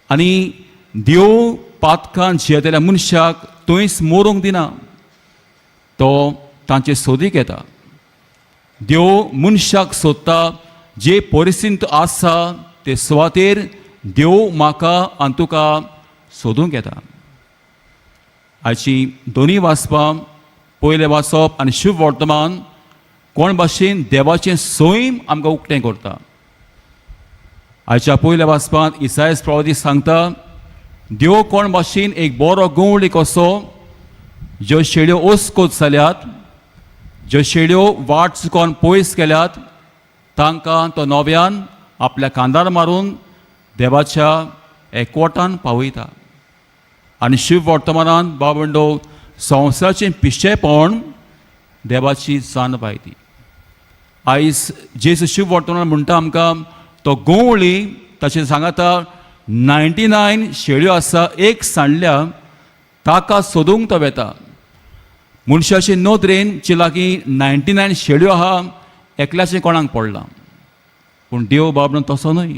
आनी देव पातकान जियेतल्या मनशाक थंयच मरूंक दिना, तो तांचे सोदीक येता. देव मनशाक सोदता. जे परिस्थितींत आसा ते सुवातेर देव म्हाका आनी तुका सोदूंक येता. आयची दोनूय वाचपां, पयलें वाचप आनी शुभ वर्तमान, कोण भाशेन देवाचें सैम आमकां उक्तें करता. आयच्या पयल्या वाचपांत इसायस प्रवादी सांगता, देव कोण भाशेन एक बरो गवळी कसो, ज्यो शेळ्यो ओसकोत जाल्यात, ज्यो शेळ्यो वाट चुकोन पयस केल्यात, तांकां तो नव्यान आपल्या खांदार मारून देवाच्या एकवटान पावयता. आनी शिव वर्तमानान बाबंडो, संवसाराचें पिशेपण देवाची जाणवाय ती. आयज जेजू शिव वर्तमान म्हणटा आमकां, तो गवळी ताचें सांगाता 99 शेळ्यो आसा, एक सांडल्या, ताका सोदूंक तो वेता. मनशाचे नदरेन जे लागीं 99 शेळ्यो आहा, एकल्याचें कोणाक पडलां? पूण देव बाब तसो न्हय.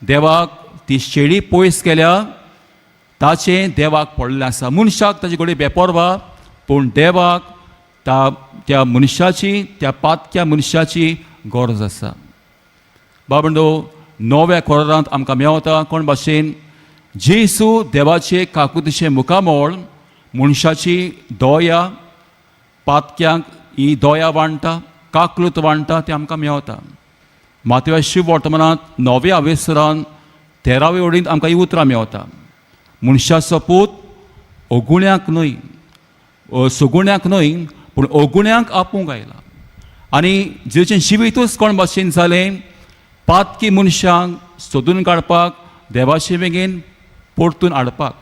देवाक ती शेळी पयस केल्या ताचें देवाक पडलें आसा. मनशाक ताचे कडेन बेपोरवा, पूण देवाक त्या मनशाची, त्या पातक्या मनशाची गरज आसा. बाबंडो, नव्या कोरांत आमकां मेवता कोण भाशेन जेसू देवाचे काकुतीचें मुखामळ मनशाची दोया, पातक्यांक ही दोया वांट्टा, काकलूत वांट्टा, तें आमकां मेवता. मातव्या शिव वर्तमानांत नव्या अवेसरान 13व्या ओडींत आमकां ही उतरां मेवता, मनशाचो पूत अगुण्याक न्हय, सगुण्याक न्हय, पूण अगुण्यांक आपोवंक आयला. आनी जेचें जिवितूच कोण भाशेन जालें, पातकी मनशांक सोदून काडपाक, देवाचे बेगीन परतून हाडपाक.